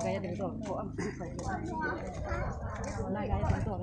Cái này được rồi, của ông phải cái này cái này được rồi.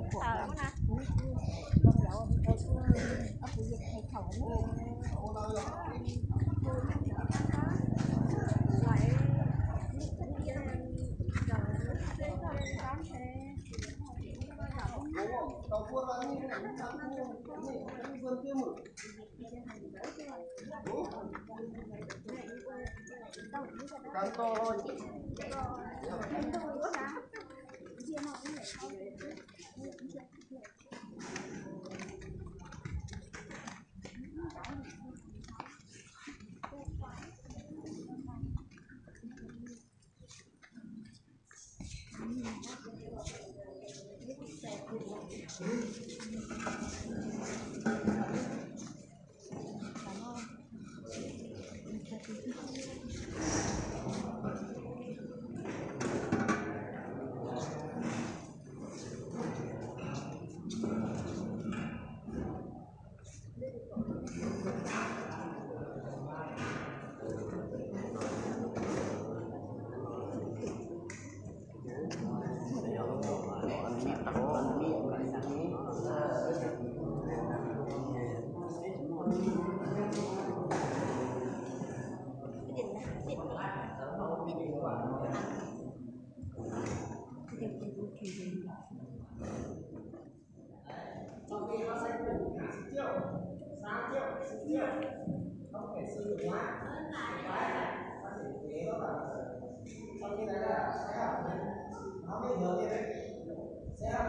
Công ty nó sẽ cùng cả xí triệu, xá triệu, xí triệu, không thể sử dụng quá. Cái này phát triển kinh tế rất là, trong kinh tế là sẽ học, nó mới nhiều tiền đấy. Sẽ học